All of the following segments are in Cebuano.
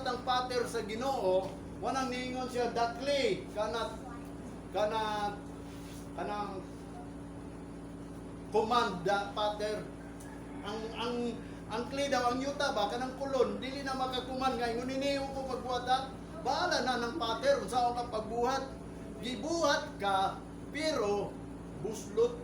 tang potter sa Ginoo, wanang niingon siya, "The clay cannot kanang command the potter." Ang clay daw, ang yuta ba, kanang kulon, dili na maka-command nga ingon ini ko pagbuhat ha. Bahala na ng potter unsaon ka pagbuhat. Gibuhat ka pero buslot.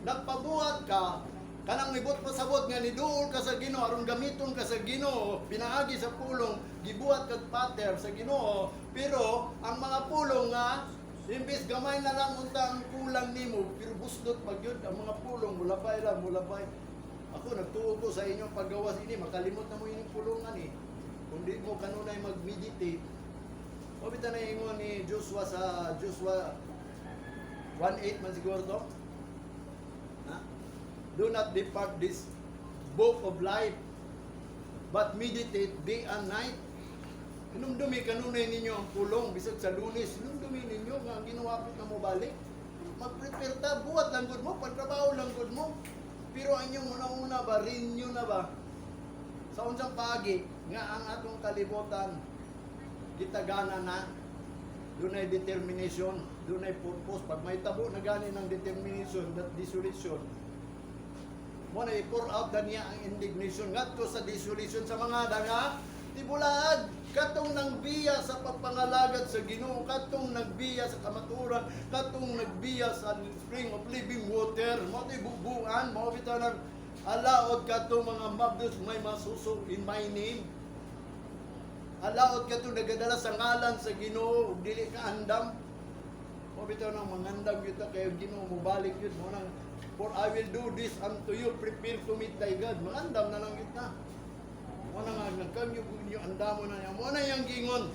Nagpabuhat ka kanang ibot pasabot nga niduol ka sa Ginoo aron gamiton ka sa Ginoo pinaagi sa pulong. Gibuhat kag potter sa Ginoo, pero ang mga pulong nga imbis gamay na lang unta ang kulang nimo, pero buslot pag yun ang mga pulong, mulabay lang, mulabay. Ako nagtuo ko sa inyong paggawas ini, makalimot na mo inyong pulungan eh kung di mo kanunay mag-meditate. O bita na ingon ni Joshua sa Joshua 1:8 man siguro to. Ha? "Do not depart this book of life, but meditate day and night." Hinumdumi kanunay ninyo ang pulong, bisag sa Lunes, hinumdumi ninyo nga ang Ginoo hapit na mo balik. Mag-prepare ta, buhat lang gud mo, pagtrabaho lang gud mo. Pero ang inyong una-una ba, renew na ba? Sa unsang paagi, nga ang atong kalibutan, gitagana na, dunay determination, dunay purpose. Pag may tabo na gani ng determination, that desolation, mo na i-pour out na niya ang indignation ngadto sa desolation sa mga danga tibulaag, katong nangbiya sa pagpangalagad sa Ginoo, katong nagbiya sa kamaturan, katong nagbiya sa spring of living water. Mo to'y bubuan mao bitaw nang alaot katong mga mabdos may masuso in my name. Alaot katong nagadala sa ngalan sa Ginoo ug dili ka andam. Mo bitaw nang mangandam gyud ta kay Ginoo mobalik gyud. Mo nang "For I will do this unto you, prepare to meet thy God." Mangandam na lang gyud ta. Mo na nga nagkamyo ninyo, andamo na niya. Mo na yang gingon.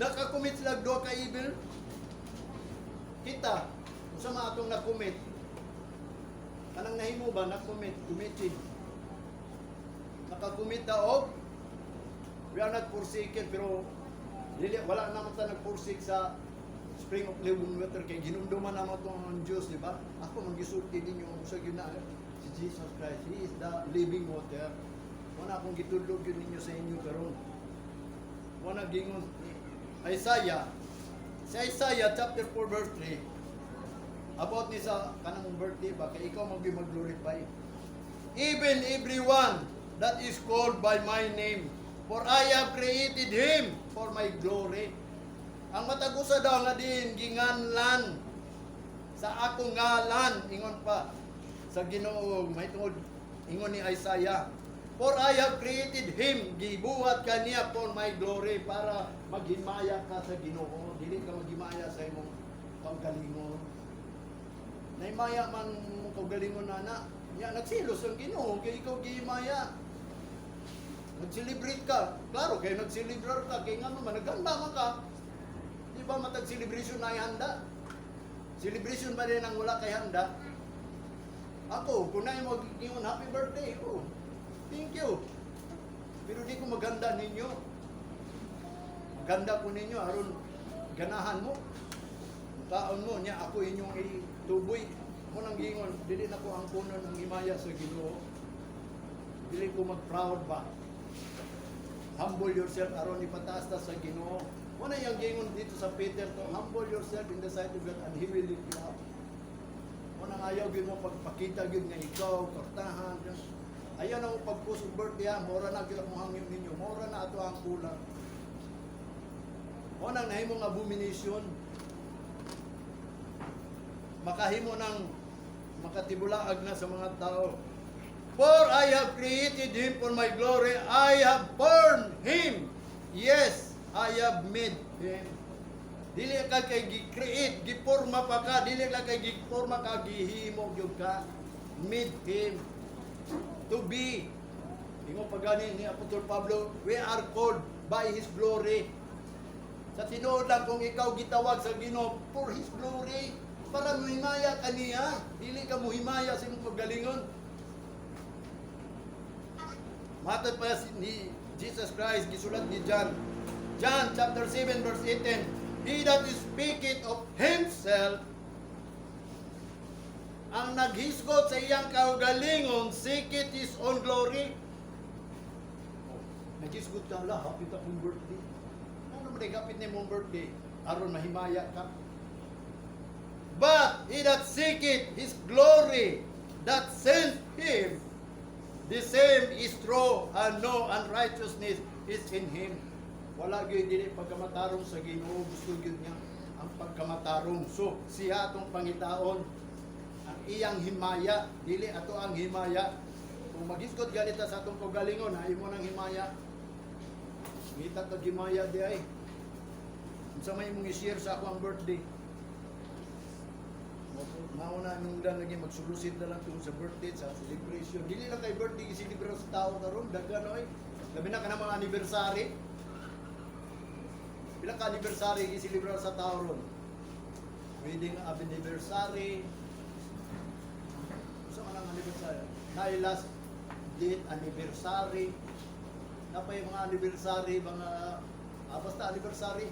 Naka-commit sila duha ka evil. Kita, unsa man atong na-commit? Kanang nahimo ba na-commit, committed. Naka-commit ta og we are not forsaken, pero dili, wala naman ta nag-forsake sa spring of living water kay ginumduman naman to ang Diyos, di ba? Ako man gisulti ninyo sa gyud na si Jesus Christ, He is the living water. Wala akong gitudlo gyud ninyo sa inyo karon. Wala gingon ni Isaiah, sa Isaiah chapter 4 verse 3 about ni sa kanang birthday ba, kay ikaw mag mag-glorify. "Even everyone that is called by my name, for I have created him for my glory." Ang matag usa daw nga diin ginganlan sa akong ngalan, ingon pa sa Ginoo, may tungod ingon ni Isaiah. "For I have created him," gibuhat ka niya for my glory, para maghimaya ka sa Ginoo, dili ka maghimaya sa imong kaugalingon. Naimaya man mo kaugalingon na na, nya nagsilos ang Ginoo kay ikaw gihimaya. Nag-celebrate ka. Klaro, kay nag-celebrate ka, kay ngano man, naghanda man ka. Di ba matag celebration na handa? Celebration ba din ang wala kay handa? Ako, kung na mo ingon "Happy birthday," oh, thank you. Pero di ko maganda ninyo. Maganda ko ninyo aron ganahan mo. Kaon mo niya ako inyong ituboy. Mo nang gingon, dili na ko ang kunon ang himaya sa Ginoo. Dili ko mag-proud ba. Humble yourself aron ipataas ta sa Ginoo. Wala yung gingon dito sa Peter to, "Humble yourself in the sight of God and He will lift you up." Wala ayaw gyud mo pagpakita gyud nga ikaw, kortahan. Ayaw na mo pag-post og birthday ha, mora na gyud akong hangyo ninyo, mora na ato ang kulang. Mo nang nahimong abomination. Makahimo ng makatibulaag na sa mga tao. "For I have created him for my glory. I have formed him. Yes, I have made him." Dili ka kay gi-create, giporma pa ka, dili ka kay giporma ka, gihimo gyud ka. Made him to be. Ingon pa gani ni Apostol Pablo, we are called by His glory. Sa tinuod lang, kung ikaw gitawag sa Ginoo for His glory, para muhimaya ka niya, dili ka muhimaya sa imong paggalingon. Matod pa ni Jesus Christ, gisulat ni John. John chapter 7 verse 18, "He that speaketh of himself," ang naghisgot sa iyang kaugalingon, "seeketh his own glory." Nagisgot ka, ala, hapit akong birthday. Ano man hapit na imong birthday? Aron mahimaya ka. But he that seeketh his glory, that sent him, the same is true, and no unrighteousness is in him. Wala gyud dili pagkamatarong sa Ginoo, gusto gyud niya ang pagkamatarong. So, siya atong pangitaon ang iyang himaya, dili ato ang himaya. Kung magisgot ganita sa atong kaugalingon, ha, imo nang himaya. Ngita kag himaya di ay. Unsa may imong i-share sa ako ang birthday? Mauna nung lang lagi magsulusid na lang tungkol sa birthday, sa celebration. Dili lang kay birthday giselebra sa tao karon, daghan oy. Labi na kanang mga anniversary. Pila ka anniversary giselebra sa tao ron? Wedding anniversary. Unsa man ang anniversary? Naay last date anniversary. Napay mga anniversary, mga basta anniversary.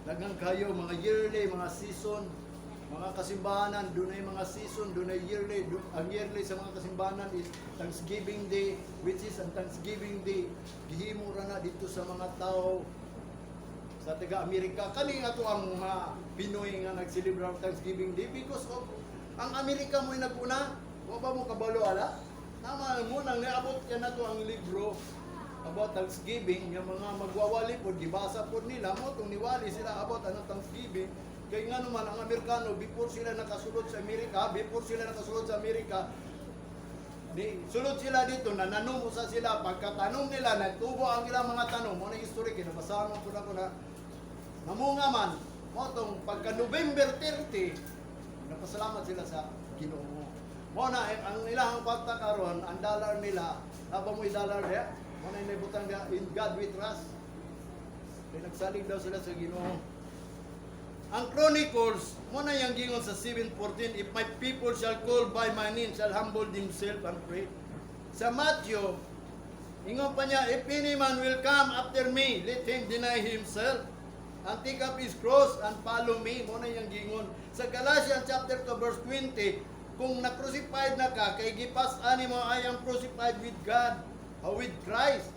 Daghang kayo, mga yearly, mga season, mga kasimbahanan, dunay mga season, dunay yearly. Ang yearly sa mga kasimbahanan is Thanksgiving Day, which is ang Thanksgiving Day, gihimo ra na dito sa mga tao sa taga Amerika. Kani nga to ang mga Pinoy nga nag-celebrate og Thanksgiving Day because of ang Amerika mo'y nag-una. Wa ba mo kabalo ala? Tama mo nang niabot ka na to ang libro about Thanksgiving nga mga magwawali pod, gibasa pod nila mo tong niwali sila about anong Thanksgiving. Kay nga naman ang Amerikano, before sila nakasulod sa Amerika, di sulod sila dito, nananom usa sila. Pagkatanom nila, nagtubo ang ilang mga tanom. Mo na history, kinabasahan mo pud ako na namunga man mo tong pagka November 30, napasalamat sila sa Ginoo. Mo na eh, ang ilang kwarta karon, ang dollar nila, naba mo dollar diya, mo na inibutang diya, "In God we trust." Kay nagsalig daw sila sa Ginoo. Ang Chronicles, mo na yung gingon sa 7:14, "If my people shall call by my name, shall humble themselves and pray." Sa Matthew, ingon pa niya, "If any man will come after me, let him deny himself and take up his cross and follow me." Mo na yung gingon. Sa Galatians chapter 2 verse 20, kung na-crucified na ka, kay gipas ani mo, "I am crucified with God, or with Christ.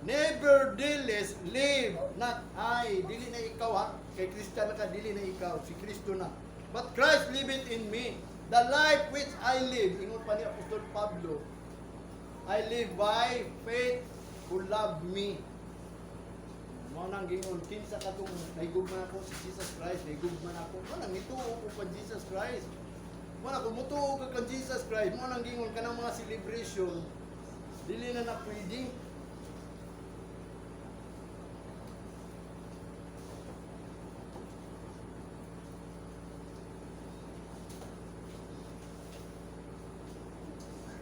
Nevertheless, live, not I." Dili na ikaw ha. Kay Christian na ka, dili na ikaw. Si Kristo na. "But Christ liveth in me. The life which I live," ingon pa ni Apostol Pablo, "I live by faith who loved me." Mao nang gingon, kinsa katong nahigugma ako? Si Jesus Christ, nahigugma nako. Mao nang nituo ko pa Jesus Christ. Mao na kung mutuo ka kang Jesus Christ, mao nang gingon kanang mga celebration, dili na na pwede.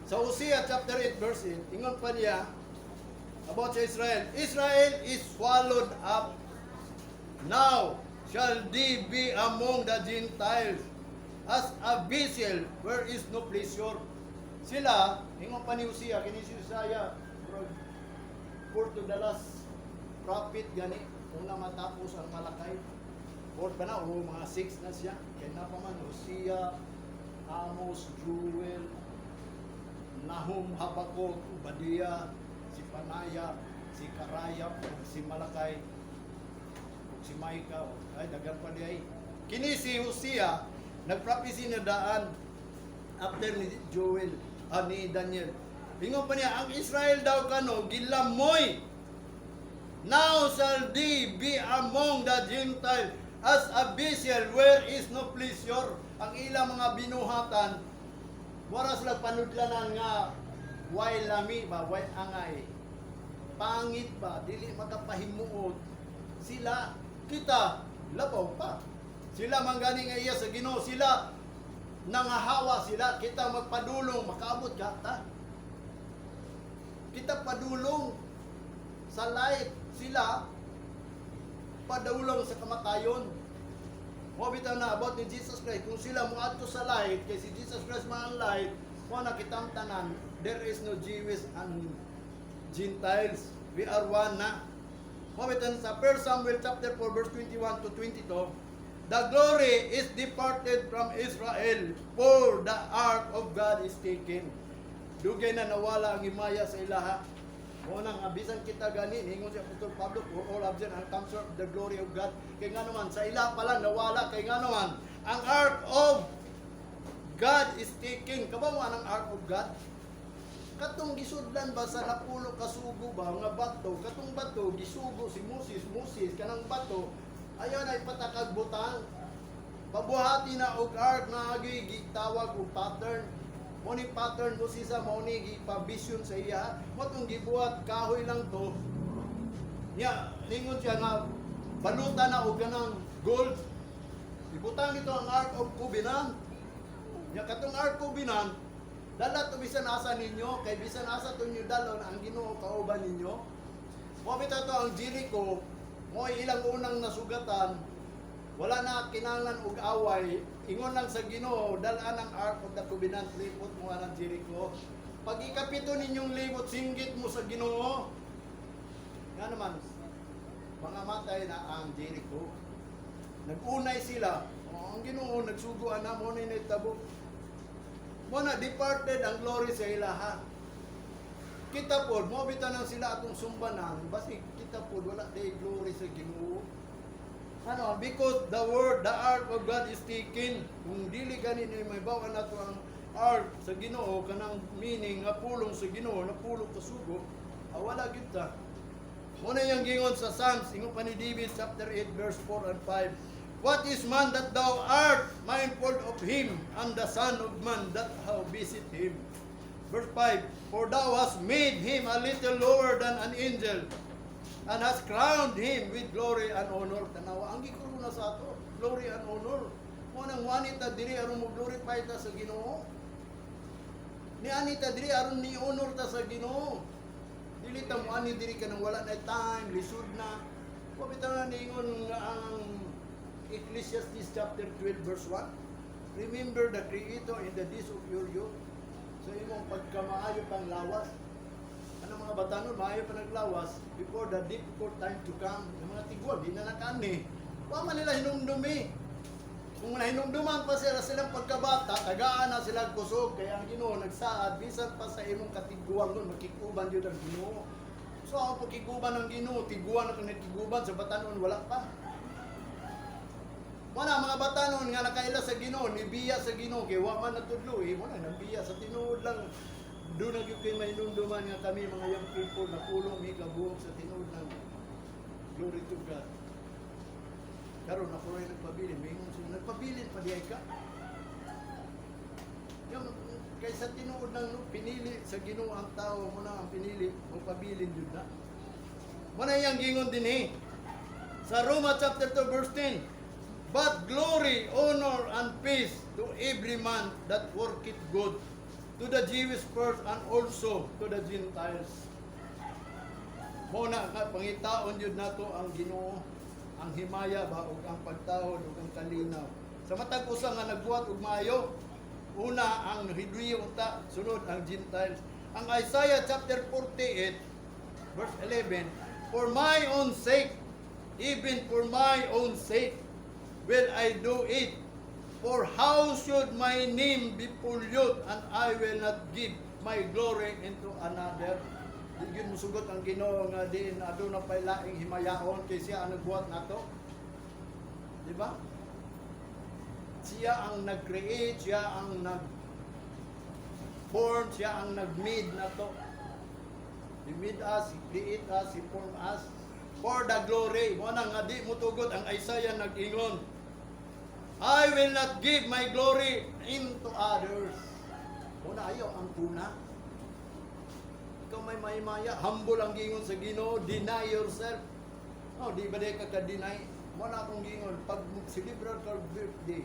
Sa Hosea chapter 8 verse 8, ingon pa niya about sa Israel, "Israel is swallowed up. Now shall they be among the Gentiles as a vessel where is no pleasure." Sila, ingon pa ni Hosea, kini si Hosea, murag fourth to the last prophet gani, una matapos ang Malakay. Fourth pa na, o mga six na siya. Kaya na pa man, Hosea, Amos, Joel, Nahum, Habakuk, Obadiah, si Panaya, si Karaya, si Malakay, si Micah, ay daghan pa di ay. Kini si Hosea, nagprophecy na daan after ni Joel, ni Daniel. Ingon pa niya, ang Israel daw kano, gilamoy. "Now shall they be among the Gentiles as a vessel where is no pleasure." Ang ilang mga binuhatan, wala sila panudlanan nga way lami ba, way angay. Pangit ba, dili makapahimuot. Sila, kita, labaw pa. Sila man gani nga iya sa Ginoo, sila nangahawa sila, kita magpadulong, makaabot ka ta. Kita padulong sa light, sila padulong sa kamatayon. Mo bitaw na about ni Jesus Christ, kung sila moadto sa light, kay si Jesus Christ man ang light, mo na kitang tanan, there is no Jewish and Gentiles. We are one na. Mo bitaw sa 1 Samuel chapter 4 verse 21 to 22, "The glory is departed from Israel, for the ark of God is taken." Dugay na nawala ang himaya sa ilaha. Mo na nga bisan kita gani, ningon si Apostol Pablo, "For all have sinned and come short of the glory of God." Kay nga naman sa ila pa lang nawala, kay nga naman ang ark of God is taken. Kabaw mo ang ark of God? Katong gisudlan ba sa napulo ka sugo ba nga bato, katong bato gisugo si Moses, Moses, kanang bato ayaw na ipatakag butang. Pabuhati na og ark na agi gitawag og pattern. Mo ni pattern mo sa mo ni gipa-vision sa iya. Mo tong gibuhat, kahoy lang to. Nya ningon siya nga balutan na og kanang gold. Ibutang dito ang Ark of Covenant. Nya katong Ark of Covenant, dala to bisan asa ninyo, kay bisan asa to ninyo dalon, ang Ginoo kauban ninyo. Mo bitaw to ang Jericho, mo ilang unang nasugatan, wala na kinahanglan og away, ingon lang sa Ginoo, dalaan ang Ark of the Covenant, libot mo ang Jericho. Pag ikapito ninyong libot, singgit mo sa Ginoo. Nga naman, mga matay na ang Jericho. Nag-unay sila. Oh, ang Ginoo nagsuguan na mo ni nitabo. Mo na departed ang glory sa ilaha. Kita pod mo bitaw nang sila atong sumbanan, basig kita pod wala day glory sa Ginoo. Ano, because the word, the ark of God is taken. Kung dili gani ni may bawan nato ang ark sa Ginoo, kanang meaning nga pulong sa Ginoo, napulo ka sugo, ah, wala gyud ta. Mo na yung gingon sa Psalms, ingon pa ni David, chapter 8 verse 4 and 5. "What is man that thou art mindful of him, and the son of man that thou visit him?" Verse 5, "For thou hast made him a little lower than an angel, and hast crowned him with glory and honor." Tanawa, ang gikruna sa ato, glory and honor. Mo nang wani ta diri aron mo glorify ta sa Ginoo. Ni ani ta diri aron ni honor ta sa Ginoo. Dili ta mo ani diri kanang wala na time, lisod na. Wa bitaw na ningon nga ang Ecclesiastes chapter 12 verse 1. "Remember the Creator in the days of your youth." Sa imong pagkamaayo pang lawas. Ano mga batanon, maayo pa naglawas before the difficult time to come. Yung mga tigwal, di na nakani. Wa man nila hinumdumi. Kung nahinumduman pa sila silang pagkabata, tagaan na sila kusog. Kaya ang Ginoo nagsaad, bisan pa sa imong katiguan nun, makikuban yun ang Ginoo. So ang pagkiguban ng Ginoo, tiguan na kang nagkiguban sa batanon, wala pa. Wala mga batanon nga nakaila sa Ginoo, nibiya sa Ginoo kay wa man natudlo eh, wala nang biya sa tinuod lang. Doon na gyud kay mahinumduman nga kami mga young people na pulong mi kabuok sa tinuod lang. Glory to God. Karon ako rin nagpabilin, mingon sila, nagpabilin pa di ay ka. Yung kay sa tinuod lang no, pinili sa Ginoo ang tao mo na ang pinili, magpabilin jud na. Mo na iyang gingon dinhi. Sa Roma chapter 2 verse 10. "But glory, honor, and peace to every man that worketh good, to the Jewish first and also to the Gentiles." Mo na nga pangitaon jud nato ang Ginoo, ang himaya ba ug ang pagtahod ug ang kalinaw. Sa matag usa nga nagbuhat og maayo, una ang Hudiyo unta, sunod ang Gentiles. Ang Isaiah chapter 48 verse 11, "For my own sake, even for my own sake, will I do it. For how should my name be polluted, and I will not give my glory into another?" Di gyud musugot ang Ginoo nga diin aduna pay laing himayaon kay siya ang nagbuhat nato. Di ba? Siya ang nag-create, siya ang nag form, siya ang nag-made nato. He made us, He create us, He formed us for the glory. Mo na nga di mo tugot ang Isaiah nag-ingon, "I will not give my glory into others." Mo na ayaw ang kuna. Ikaw may mahimaya, humble ang gingon sa Ginoo, deny yourself. Oh, di ba di ka ka-deny? Mo na akong gingon, pag celebrar ka birthday,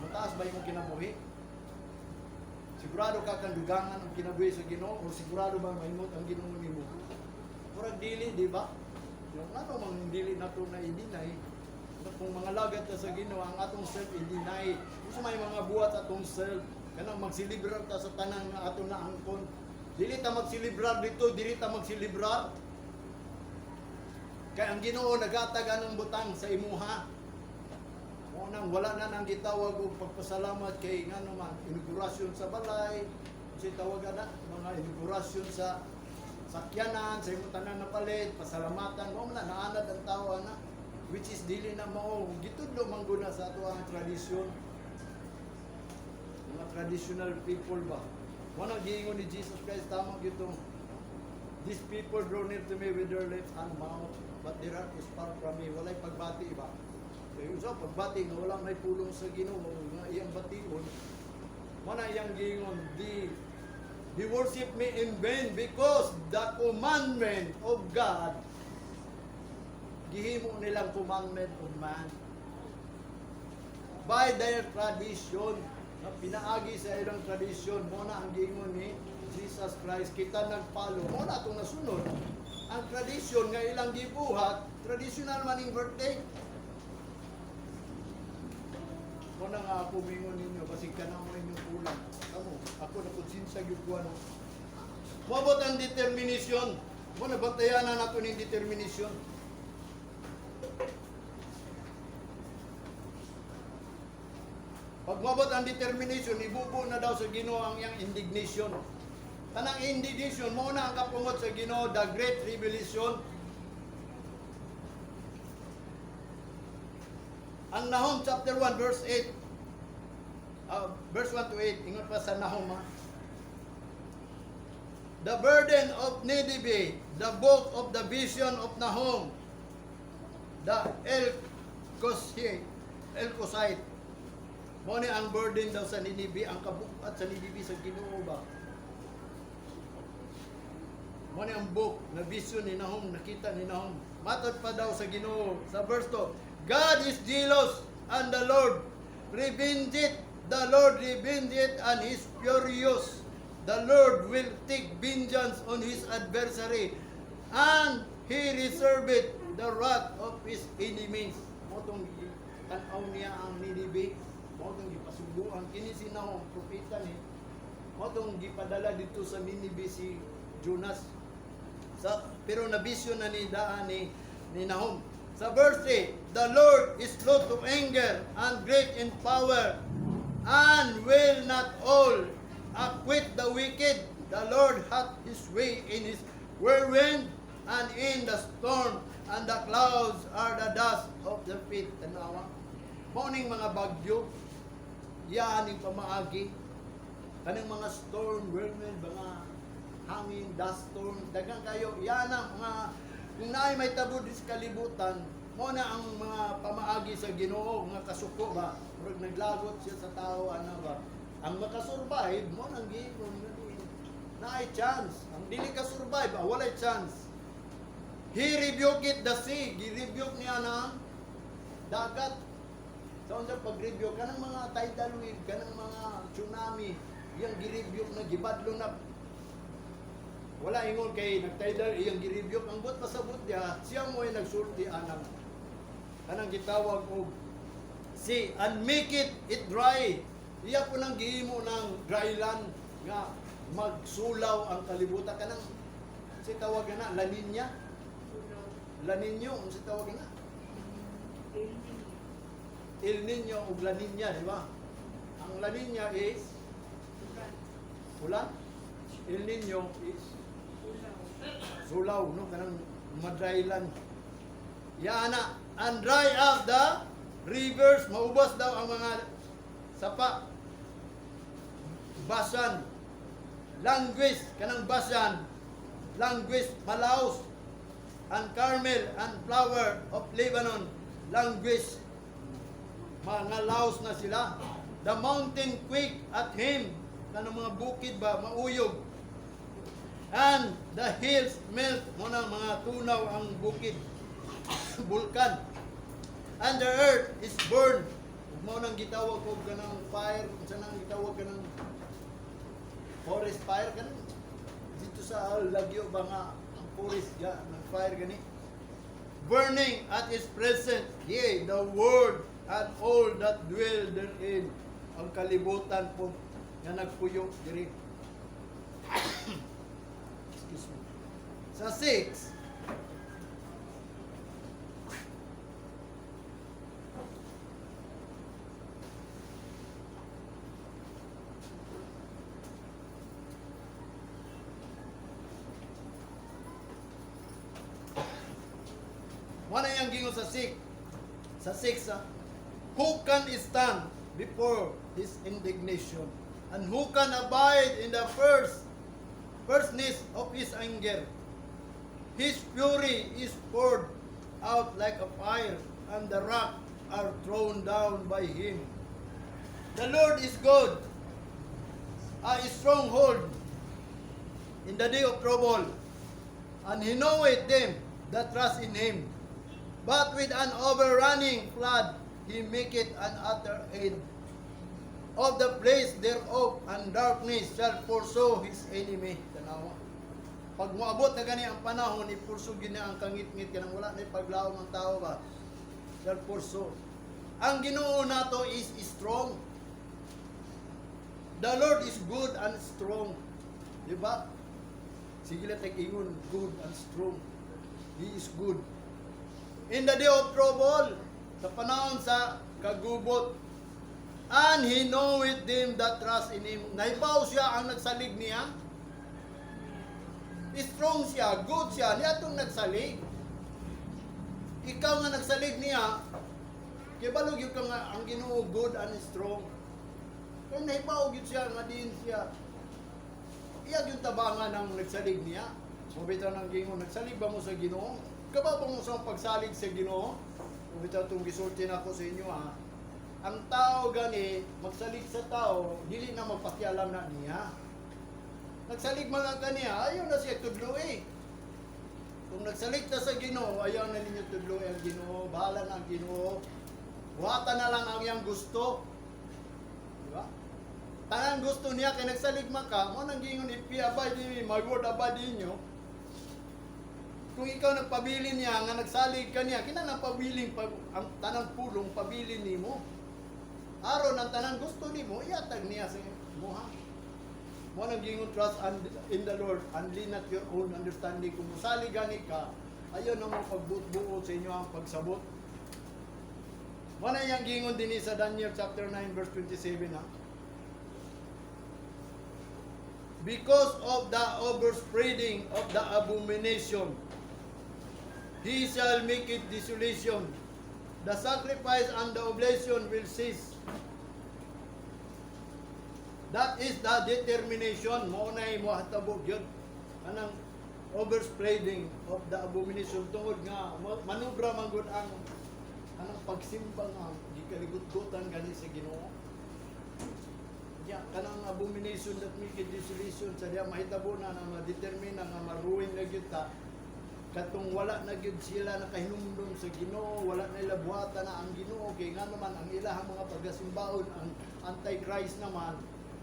mataas ba imong kinabuhi? Sigurado ka kang dugangan ang kinabuhi sa Ginoo o sigurado ba mahimot ang Ginoo nimo? Murag dili, di ba? Yung ano mang dili nato na i-deny, kung mga lagat ta sa Ginoo, ang atong self i-deny. Kung sa may mga buhat atong self, kanang magsilibrar ta sa tanan nga ato na angkon. Dili ta magsilibrar dito, dili ta magsilibrar. Kay ang Ginoo nagatag anang butang sa imuha. Mo nang wala na nang gitawag og pagpasalamat kay ngano man inaugurasyon sa balay, si tawag ana mga inaugurasyon sa Sakyanan, sa imong tanan na palit, pasalamatan mo na naanad ang tao ana, which is dili na mao gitudlo man gud na sa ato ang tradisyon. Mga traditional people ba? Mao na giingon ni Jesus Christ, tama gyud. "These people draw near to me with their lips and mouth, but their heart is far from me." Walay pagbati ba? Kaya sa pagbati nga wala may pulong sa Ginoo nga iyang bation. Mao na iyang giingon, "They worship me in vain because the commandment of God gihimo nilang commandment of man." By their tradition, na pinaagi sa ilang tradisyon, mao na ang giingon ni Jesus Christ, kita nagpalo, mao na atong nasunod. Ang tradisyon nga ilang gibuhat, traditional man ning birthday. Mao na nga ako mingon ninyo, basig ka na mo inyong kulang. Kamo, ako na konsensya gyud ko ano. Moabot ang determination. Mao na bantayan na nato ning determination. Pag moabot ang determination, ibubo na daw sa Ginoo ang iyang indignation. Kanang indignation, mao na ang kapungot sa Ginoo, the great revelation. Ang Nahum chapter 1 verse 8, verse 1 to 8, ingon pa sa Nahum ha. The burden of Nineveh, the book of the vision of Nahum, the Elkoshite. Mao ni ang burden daw sa Nineveh, ang kabukat sa Nineveh sa Ginoo ba? Mao ni ang book na vision ni Nahum, nakita ni Nahum. Matod pa daw sa Ginoo sa verse 2, "God is jealous and the Lord revenge it. The Lord revenge it and is furious. The Lord will take vengeance on his adversary and he reserved the wrath of his enemies." Mao tong tan-aw niya ang Nineveh. Mao tong gipasuguan kini si Nahum, propeta ni. Mao tong gipadala dito sa Nineveh si Jonas. Pero nabisyo na ni daan ni Nahum. Sa verse 3, "The Lord is slow to anger and great in power and will not all acquit the wicked. The Lord hath his way in his whirlwind and in the storm, and the clouds are the dust of the feet." Tanawa. Mao ning mga bagyo, yan yung pamaagi. Kanang mga storm, whirlwind, mga hangin, dust storm, daghan kayo. Yan ang mga, kung naay may tabo sa kalibutan, mao na ang mga pamaagi sa Ginoo, mga kasuko ba, murag naglagot siya sa tao, ano ba. Ang makasurvive, mao nang giingon nga diin. Naay chance. Ang dili ka survive, walay chance. "He rebuked the sea." Gi-rebuke niya na dagat. Sa unsa pag-rebuke kanang mga tidal wave, kanang mga tsunami, iyang gi-rebuke na, gibadlo na. Wala ingon kay nag-tidal, iyang gi-rebuke. Ang buot pasabot niya, siya mo ay nagsulti anang kanang gitawag og sea and make it dry. Iya po nang gihimo ng dry land nga magsulaw ang kalibutan, kanang si tawag na La Nina, La Nino, unsa tawag na? El Nino ug La Nina, di ba? Ang La Nina is ulan. El Nino is sulaw, no? Kanang madry land. Yana, and dry up the rivers, maubos daw ang mga sapa. Basan, languish, kanang Basan, languish, malaos, and Carmel and flower of Lebanon, languish, mga laos na sila. The mountain quake at him, kanang mga bukid ba, mauyog. And the hills melt, mao na mga tunaw ang bukid, bulkan. And the earth is burned. Ug mao nang gitawag og kanang fire, unsa nang gitawag kanang forest fire kanang dito sa Lagyo ba nga ang forest ga ng fire gani. Burning at his presence, yea, the world and all that dwell therein. Ang kalibutan po nga nagpuyo diri. Excuse me. Sa 6, Mao na iyang gingon sa 6. Sa 6, ah. Who can stand before his indignation? And who can abide in the fierceness of his anger? His fury is poured out like a fire, and the rock are thrown down by him. The Lord is good, a stronghold in the day of trouble, and he knoweth them that trust in him. But with an overrunning flood, he maketh an utter end of the place thereof, and darkness shall pursue his enemy. Tanawa. Pag moabot na gani ang panahon, i-pursue gina ang kangitngit kanang wala na paglaom ang tao ba. Shall pursue. Ang Ginoo nato is strong. The Lord is good and strong. Di ba? Sige lang tag ingon, good and strong. He is good. In the day of trouble, sa panahon sa kagubot, and he knoweth them that trust in him. Nahibaw siya ang nagsalig niya. Strong siya, good siya, niya itong nagsalig. Ikaw nga nagsalig niya, kibalo gyud ka nga ang Ginoo good and strong. Kaya nahibaw gyud siya nga diin siya. Iya gyud tabangan ang nagsalig niya. Mao bitaw nang gingon, nagsalig ba mo sa Ginoo? Kabaw ba mo sa pagsalig sa Ginoo? Mao bitaw itong gisulti nako sa inyo ha. Ang tao gani, magsalig sa tao, dili na magpakialam na niya. Nagsalig man lang kaniya, ayaw na siya tudloi. Kung nagsalig ta sa Ginoo, ayaw na ninyo tudloi ang Ginoo, bahala na ang Ginoo. Buhatan na lang ang iyang gusto. Di ba? Tanang gusto niya kay nagsalig man ka, mao nang giingon, "If ye abide in me, my word abide in you." Kung ikaw nagpabilin niya nga nagsalig ka niya, kinahanglan pabilin pag ang tanang pulong pabilin nimo. Aron ang tanang gusto nimo iatag niya sa imoha. Mao nang gingon, trust and in the Lord and lean not your own understanding. Kung musalig gani ka, ayaw na mo pagbuot-buot sa inyo ang pagsabot. Mao na iyang gingon dinhi sa Daniel chapter 9 verse 27 ha. Because of the overspreading of the abomination, he shall make it desolation. The sacrifice and the oblation will cease. That is the determination. Mao na mo hatabo gyud. Anang overspreading of the abomination tungod nga manubra man gud ang anang pagsimba nga gikaligot-gutan gani sa Ginoo. Ya, kanang abomination that make it desolation sa diya mahitabo na na ma-determine na nga maruin na gyud ta katong wala na gyud sila nakahinumdum sa Ginoo, wala na ila buhatan na ang Ginoo kay nga naman ang ilahang mga pagasimbaon ang Antichrist naman.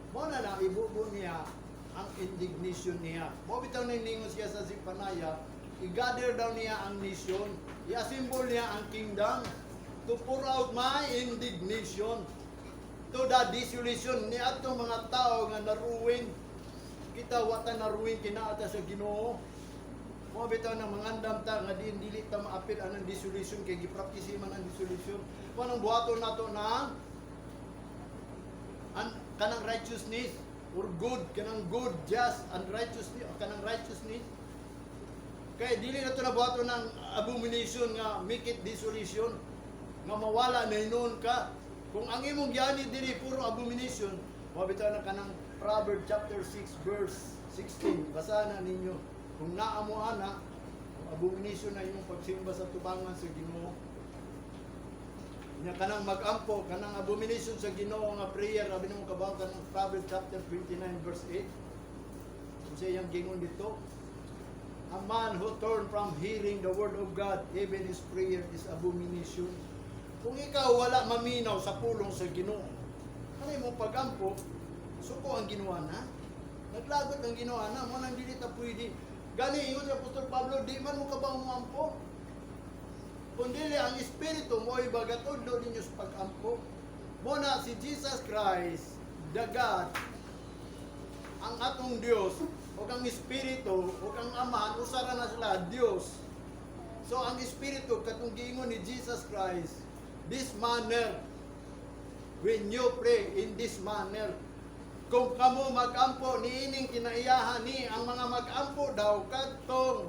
Mao na na ibubo niya ang indignation niya. Mao bitaw nang ningon siya sa Zephaniah, i-gather daw niya ang nation, i-assemble niya ang kingdom to pour out my indignation to the desolation ni atong mga tao nga naruin. Kita wata naruin kinaata sa Ginoo. Mao bitaw nang mangandam ta nga din dili ta maapil anang desolation kay gipraktise man ang desolation. Mao nang buhaton nato na ang kanang righteousness or good, kanang good, just and righteousness, kanang righteousness. Kay dili na to nabuhaton ng abomination nga make it desolation nga mawala na hinuon ka. Kung ang imong giyani diri puro abomination, mao bitaw na kanang Proverbs chapter 6 verse 16. Basahan na ninyo. Kung naa mo ana, abomination na imong pagsimba sa tubangan sa Ginoo. Nya kanang magampo, kanang abomination sa Ginoo nga prayer, abi nimo kabaw kanang Proverbs chapter 29 verse 8. Kung siya iyang gingon dito, a man who turn from hearing the word of God, even his prayer is abomination. Kung ikaw wala maminaw sa pulong sa Ginoo, ano mo pagampo, suko ang Ginoo na. Naglagot ang Ginoo na, mao nang dili ta pwede. Gani ingon si Apostol Pablo, di man mo kabaw mo ampo. Kung dili ang espiritu mo ay bagatudlo ninyo sa pag-ampo. Mao na si Jesus Christ, the God, ang atong Dios, ug ang Espiritu, ug ang Ama, usa ra na sila, Dios. So ang Espiritu, katong giingon ni Jesus Christ, this manner, when you pray in this manner, kung kamo mag-ampo niining kinaiyahan ni ang mga mag-ampo daw kadtong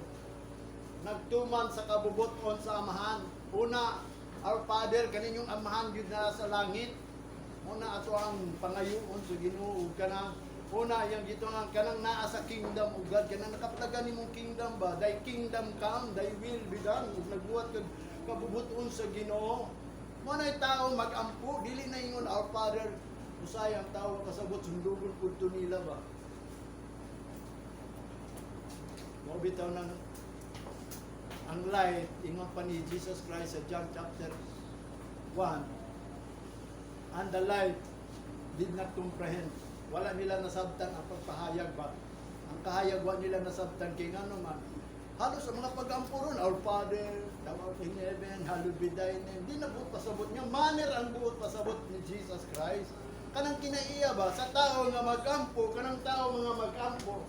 nagsalig sa Ginoo. Nagtuman sa kabubuton sa Amahan. Una, Our Father, kaninyong Amahan gyud na sa langit. Una ato ang pangayoon sa Ginoo ug kanang una yang gito nga kanang naa sa kingdom of God, kanang nakaplagan nimong kingdom ba, Thy kingdom come, Thy will be done, ug nagbuhat kag kabubuton sa Ginoo. Mo nay tao magampo, dili na ingon Our Father. Usay ang tao kasabot, sundugon pud to nila ba. Mao bitaw nang ang light, ingon pa ni Jesus Christ sa John chapter 1, and the light did not comprehend. Wala nila nasabtan ang pagpahayag ba. Ang kahayag wa nila nasabtan kay ngano man. Halos ang mga pag-ampo ron, Our Father, thou art in heaven, hallowed be thy name. Di na buot pasabot niya. Manner ang buot pasabot ni Jesus Christ. Kanang kinaiya ba sa tao nga magampo, kanang tao nga magampo.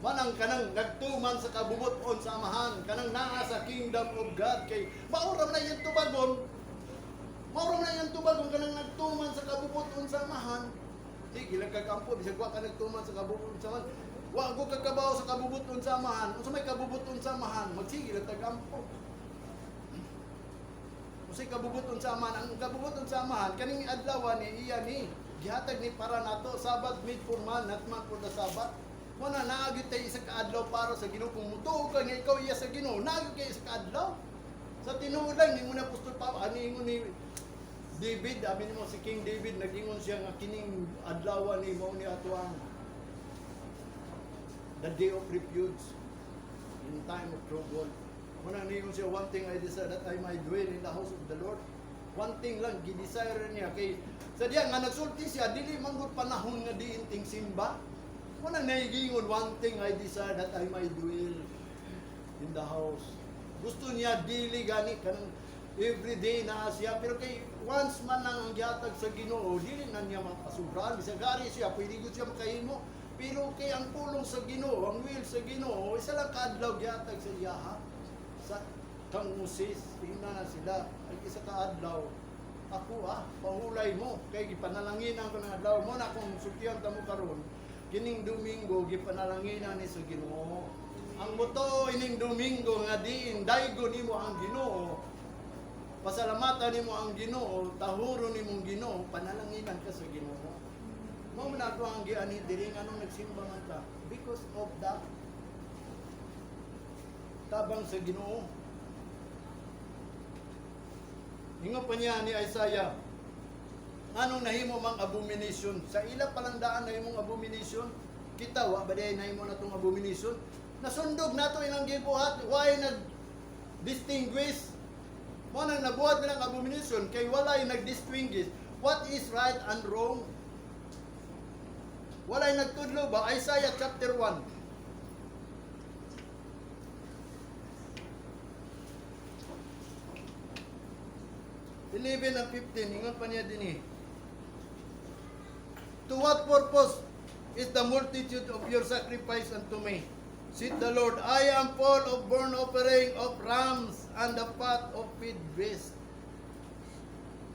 Manang kanang nagtuman sa kabubuton sa Amahan, kanang naa sa kingdom of God kay maura na iyang tubagon. Maura na iyang tubagon kanang nagtuman sa kabubuton sa Amahan. Sige lang kagampo bisag wa ka nagtuman sa kabubuton sa Amahan. Wa ko kakabaw sa kabubuton sa Amahan. Unsa may kabubuton sa Amahan? Magsige lang tagampo. Unsay kabubuton sa Amahan? Ang kabubuton sa Amahan kaning adlaw ni iya ni gihatag ni para nato, Sabbath made for man, not man for the Sabbath. Mo na naa gyud tay isa ka adlaw para sa Ginoo. Kung mutuo ka nga ikaw iya sa Ginoo, naa gyud kay isa ka adlaw. Sa tinuod lang ningon ni Apostol Pablo, ani ingon ni David, abi nimo si King David, nag-ingon siya nga kining adlaw ni mao ni ato ang the day of refuge in time of trouble. Muna ningon siya, "One thing I desire, that I might dwell in the house of the Lord." One thing lang gi-desire niya kay sa diya nga nagsulti siya, dili man gud panahon nga diin ting simba. Muna naigingon, "One thing I desire, that I might dwell in the house." Gusto niya dili gani kanang everyday na siya, pero kay once man lang ang gihatag sa Ginoo, dili na niya mapasubrahan. Bisag gari siya, pwede gud siya makahimo. Pero kay ang pulong sa Ginoo, ang will sa Ginoo, isa lang kaadlaw gihatag sa iyaha. Sa kang Moses, tingnan na sila, ang isa ka adlaw, ako ah, pahulay mo, kay gipanalanginan ko ng adlaw mo na kung sultihan ta mo karon, kining Domingo gipanalanginan ni sa Ginoo. Ang mutuo ining Domingo nga diin daygo nimo ang Ginoo, pasalamatan nimo ang Ginoo, tahuro nimong Ginoo, panalanginan ka sa Ginoo. Mao man ato ang gianhi diri, nganong nagsimba man ta, because of the tabang sa Ginoo. Ingon pa niya ni Isaiah, anong nahimo mang abomination? Sa ila palang daan nahimong abomination, kita wa ba diay nahimo na tong abomination? Nasundog nato ilang gibuhat, why nag distinguish? Mo nang nabuhat nilang abomination kay walay nag-distinguish what is right and wrong. Walay nagtudlo ba? Isaiah chapter 1. 11 and 15, ingon pa niya dinhi. "To what purpose is the multitude of your sacrifice unto me? Said the Lord, I am full of burnt offering of rams and the fat of feed beasts.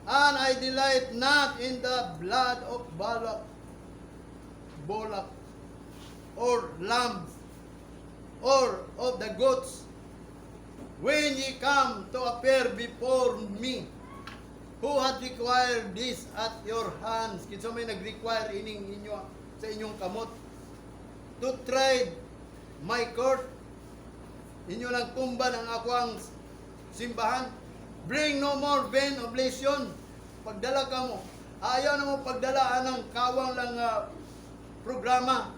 And I delight not in the blood of bullock, or lambs, or of the goats. When ye come to appear before me, who had required this at your hands?" Kinsa may nag-require ining inyo sa inyong kamot? "To tread my court." Inyo lang tumban ang akoang simbahan. "Bring no more vain oblation." Pagdala ka mo. Ayaw na mo pagdala anang kawang lang programa.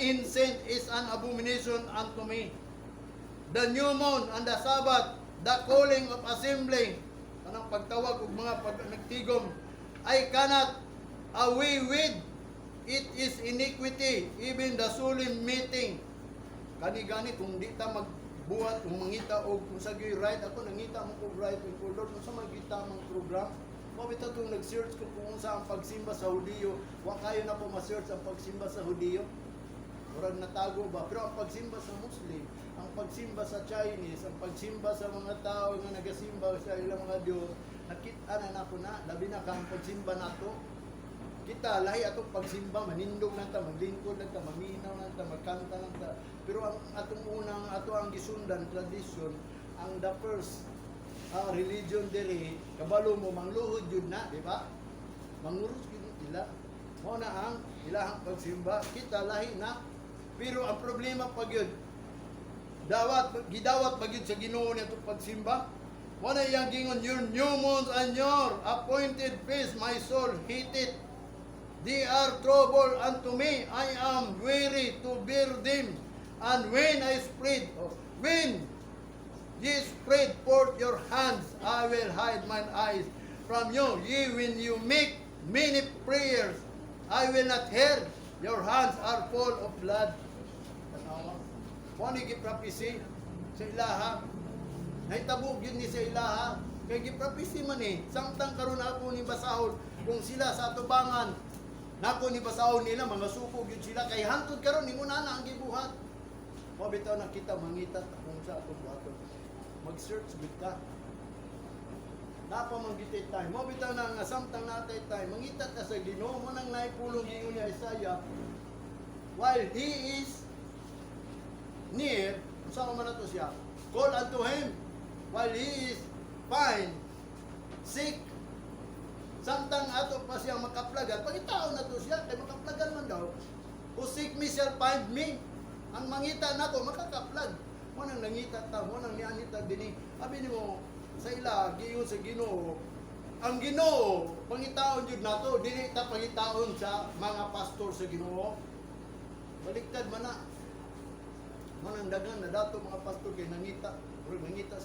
"Incense is an abomination unto me. The new moon and the Sabbath, the calling of assembly," kanang pagtawag og mga pag nagtigom, "I cannot away with. It is iniquity, even the solemn meeting." Kani gani kung di ta magbuhat, kung mangita og kung sa gyud right, ako nangita mo kog right kung Lord unsa man gyud tamang program. Mao bitaw tong nag-search ko kung unsa ang pagsimba sa Hudiyo, wa kayo na po ma-search ang pagsimba sa Hudiyo. Murag natago ba? Pero ang pagsimba sa Muslim, ang pagsimba sa Chinese, ang pagsimba sa mga tao nga nagasimba sa ilang mga Diyos, nakita na nako na, labi na ka ang pagsimba nato. Kita Kita lahi atong pagsimba, manindog na ta, maglingkod na ta, maminaw na ta, magkanta na ta. Pero ang atong unang ato ang gisundan tradisyon, ang the first religion diri, kabalo mo mangluhod yun na, di ba? Mangurot yun ila. Mao na ang ilahang pagsimba, kita lahi na. Pero ang problema pag yun, dawat gidawat pag yun sa Ginoo niya itong pagsimba. Mao na iyang gingon, "Your new moons and your appointed feast, my soul hateth. They are trouble unto me. I am weary to bear them. And when I spread, oh, when ye spread forth your hands, I will hide mine eyes from you. Yea, when you make many prayers, I will not hear. Your hands are full of blood." Tanawa. Mao ni giprapisi sa ilaha. Nahitabo gyud ni sa ilaha. Kay giprapisi man eh. Samtang karon ako ni basahon, kung sila sa atubangan, nako ni basahon nila, mga suko gyud sila. Kay hantod karon ingon na ang gibuhat. Mao bitaw na kita mangita kung sa atong buhaton. Mag-search gud ka. Napa man gitay time. Mao bitaw na nga samtang natay time, mangita ta sa Ginoo. Mo nang naipulong gingon ni Isaiah, while he is near, unsa man nato siya? Call unto him while he is fine, seek. Samtang ato pa siya makaplagan, pangitaon na to siya, kay makaplagan man daw. "Who seek me shall find me." Ang mangita nako makakaplag. Mo nang nangita ta, mo nang nianita dinhi. Abi nimo sa ila giingon sa Ginoo, ang Ginoo pangitaon jud nato, dili ta pangitaon sa mga pastor sa Ginoo. Baliktad man na. Mo nang daghan na dato mga pastor kay nangita, murag nangita sila.